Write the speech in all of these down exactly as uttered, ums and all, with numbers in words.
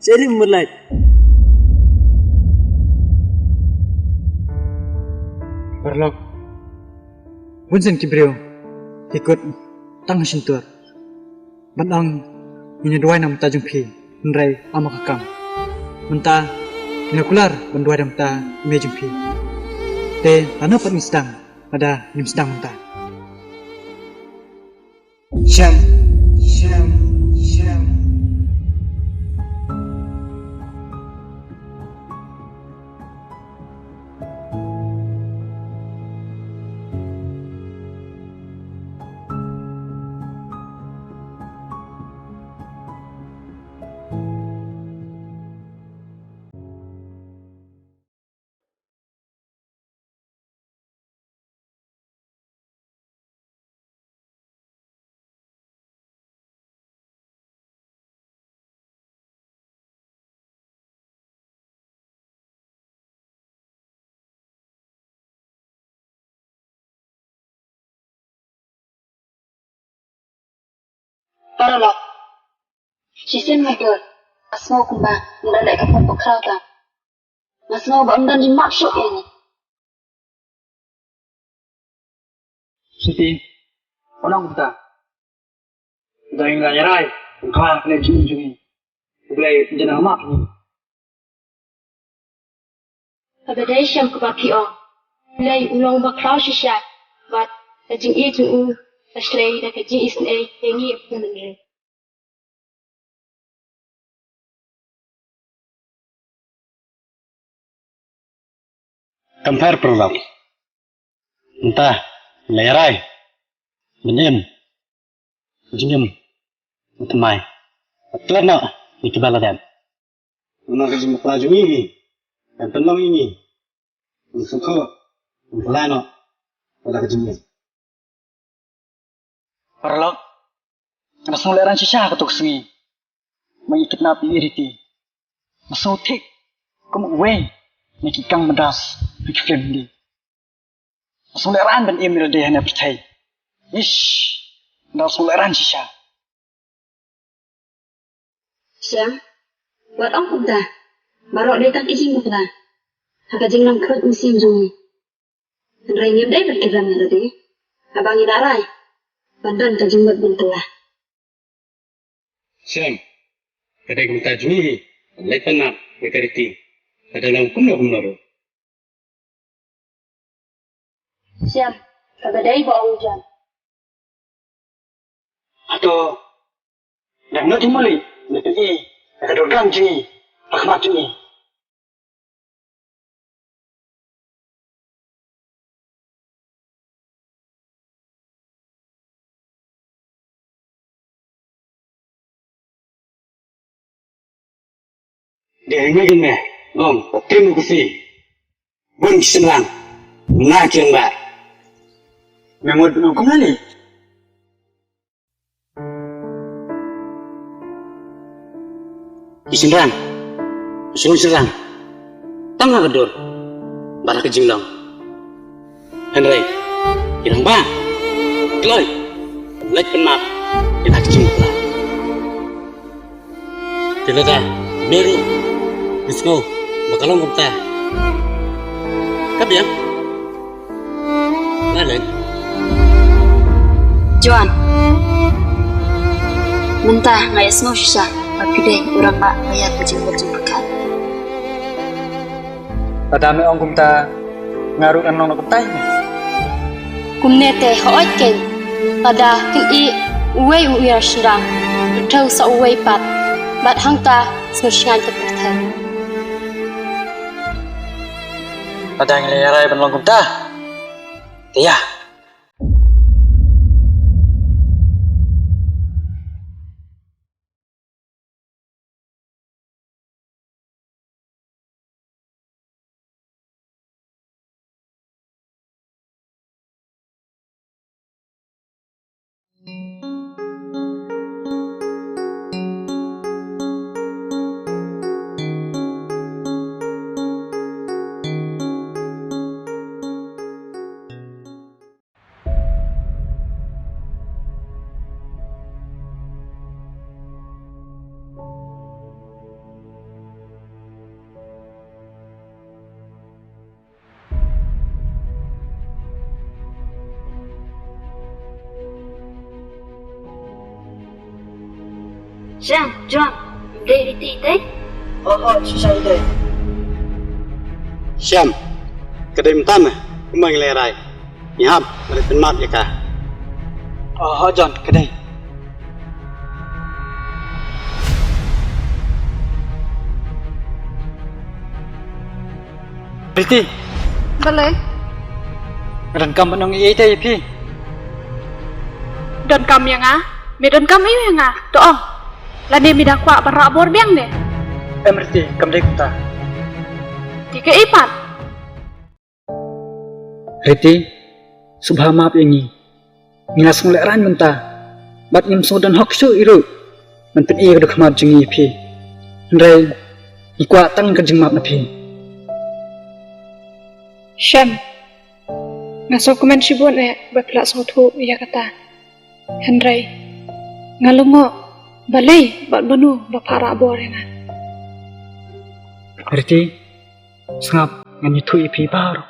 Seli murlait. Paralok. Bun sien ki briew ki kut tang ha shyntur ban ong ngin ïa duwai na ka bynta jong phi, hynrei ym ka kam. Mynta ngi la kular ban duwai na ka bynta i mei jong phi. Te lano pat ngin sdang, lada ngim sdang mynta? Shem, shem, shem. Paralok. Shisien nga dur, nga sngew kumba nga da leh ka pop bakhraw tam. Nga sngew ba ym don i map shuh ïa ngi. Siti, u nang kumta. Da ïa nga ïa rai, u kha kane jingim jong ngi. U Blei u jan map ngi. Kaba dei shem kaba phi ong. U Blei u long bakhraw shisha bad ka jingïeit jong u ka shlei da ka jingisynei ïa ngi u khun bynriew. Kam pher paralok. Mynta la ïa rai ban im jingim u thymmai, bad klet noh ïa kiba la dep. Namar ka jingbakla jong ngi hi kan pynlong ïa ngi ban sngewthuh, ban pynlait noh ïa la ka jingim. Paralok, nga sngew lehraiñ shisha katto ka sngi ba ngi kidnap ïa i Riti. Nga sngew thik kum uwei na ki kang Madras ha ki film Hindi. Nga sngew lehraiñ ban im ïa lade ha kane ka pyrthei. Ish, nga sngew lehraiñ shisha. Shem, wat ong kumta. Baroh dei tang ki jingbakla ha ka jinglong khuid mynsiem jong ngi. Hynrei ngim dei ban kyrdan ïa lade haba ngi la rai ban don ka jingmut ban kylla. Shem, ka dei ka bynta jong ngi hi ban leit pan map ïa ka Riti, ka da long kumno kumno ruh. Shem, kaba dei ba ong John. Hato dang nud hi muli ban pyni ïa ka dohkam jong ngi ha khmat jong ngi? Dei hangne kane, long, ba tim u kasi. Bun ki shynrang, na ki rangbah. Me mut u kumne. Ki shynrang, ki shynrang, tang ha ka dur bad ha ka jinglong. Hynrei ki rangbah, kloi, leit pan map ïa la ka jingbakla. Te lada me ruh me sngew ba ka long kumta, ka biang. Nalin. Joan. Mynta nga ïa sngew shisha ba phi dei u rangbah ba ïa ka jingmut jingpyrkhat. Lada me ong kumta, nga ruh ngan ong kumta. Kumne te hooid kein. Lada kin ïeh uwei u ïar shynrang, pyrthew sa uwei pat. Bad hangta sngew shngaiñ ka pyrthei. Lada ngi la ïa rai ban long kumta. Te ïa. Shem, John, dei Riti te? Oh, oh, shisha dei. Shem, ka dei mynta me, kumba ngi lehrai. Ngi hap ban pynmap ïa ka. Oh, oh, John, ka dei. Riti. Balei? Nga donkam ban ong ei ei te ïa phi. Donkam ïa nga? Me donkam ei ïa nga? To ong. Lane me da kwah ban rah bor biang ne? Em Riti, kam dei kumta. Te kaei pat? Riti, sngewbha map ïa ngi. Ngi la sngewlehraiñ mynta bad ngim sngewdon hok shuh ei ruh ban pyni ïa ka dkhmat jong ngi ïa phi. Hynrei ngi kwah tang ka jingmap na phi. Shem, nga sngewkmen shibun eh ba phi la sngewthuh ïa kata. Hynrei nga lyngngoh balei bad mano ba pha rah bor ïa nga. Riti, sngap, ngan ïathuh ïa phi baroh.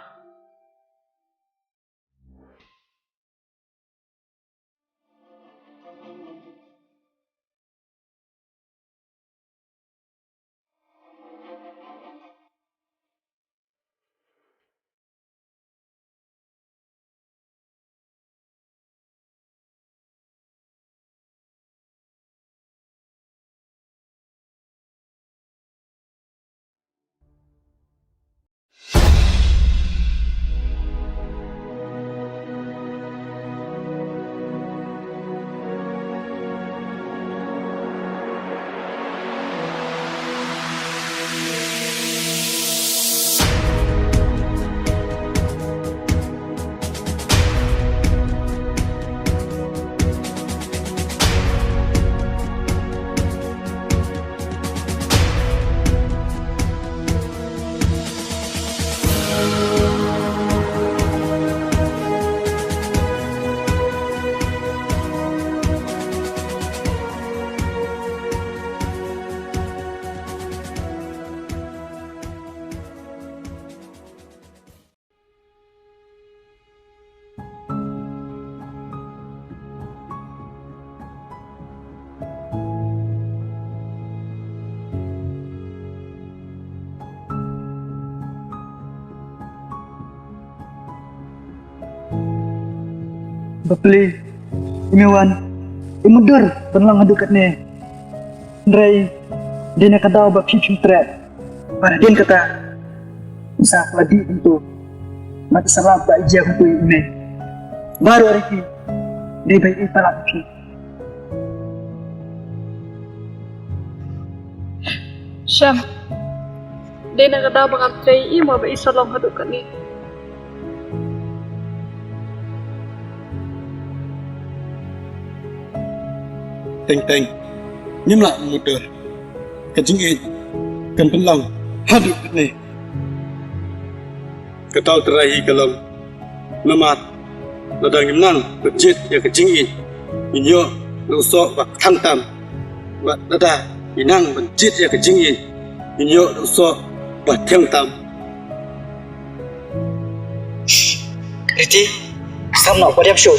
Bapli, i Mewan, i mutdur ban long haduh katne. Hynrei dei na ka daw ba phi phim treh. Bad hadien kata, sa ka la dih hangto. Bad sa lap ba ïa hangto ïa i mei. Baroh ariki dei ba ïa palat phi. Shem, dei na ka daw ba ngam trei ïa i mo ba i sa long haduh katne. Teng teng, ngim lah mutdur. Ka jingïeit kan pynlong haduh katne. Kata u trai hi ka long. Namar lada ngim nang ban jied ïa ka jingïeit, ngin ïoh da u soh ba kthang tam. Bad lada ngi nang ban jied ïa ka jingïeit, ngin ïoh da u soh ba thiang tam. Riti, sam noh, ba diam shuh.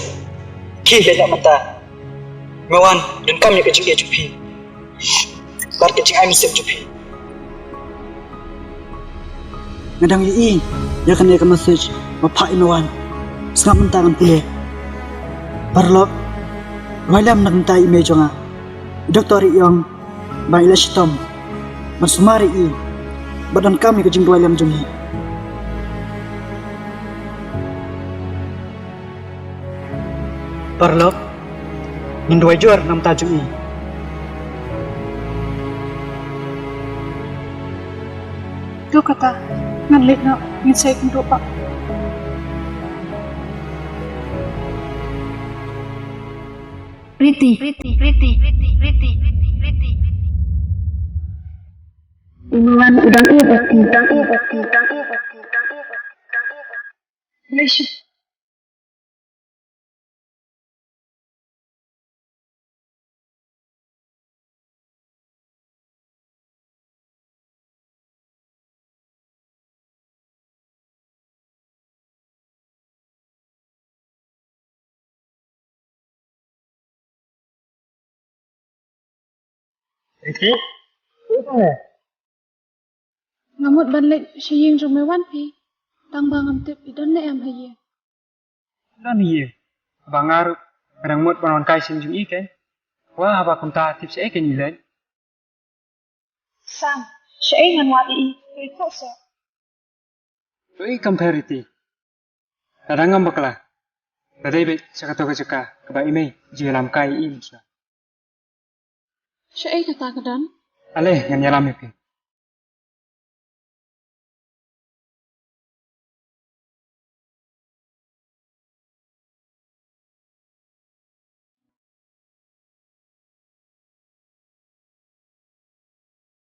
Khie beit noh mynta. Mewan, donkam ïa ka jingïeit jong phi bad ka jingai mynsiem jong phi. Nga dang ïohi ïa kane ka message ba phah i Mewan. Sngap mynta ngan pule. Paralok, duwai lem na ka bynta i mei jong nga. I doktor i ong ba i la shitom ban sumar ïa i bad donkam ïa ka jingduwai lem jong ngi. Paralok, ngin duwai jur na ka bynta jong i. To kata, ngan leit noh, ngin sa ïakynduh pat. Riti, Riti, Riti, Riti, Riti, Riti, Riti. Imran u dang ïeit ïa phi, u dang ïeit ïa phi, u dang ïeit ïa phi, u dang ïeit ïa phi. Riti? Nga mut ban leit sha ïing jong me wan phi. Tang ba ngam tip i don ne em ha ïing. Don hi. Ba nga ruh nga dang mut ban wan kai sien jong i kein. Wa haba kumta tip shaei kein i leit. Sam, shaei ngan wad ïa i, phi thoh seh. To i kam pher Riti. Lada ngam bakla, ka dei beit sha kato ka jaka kaba i mei ju ïalam kai ïa i mynshwa. Shaei kata ka don? Ale ngan ïalam ïa phi.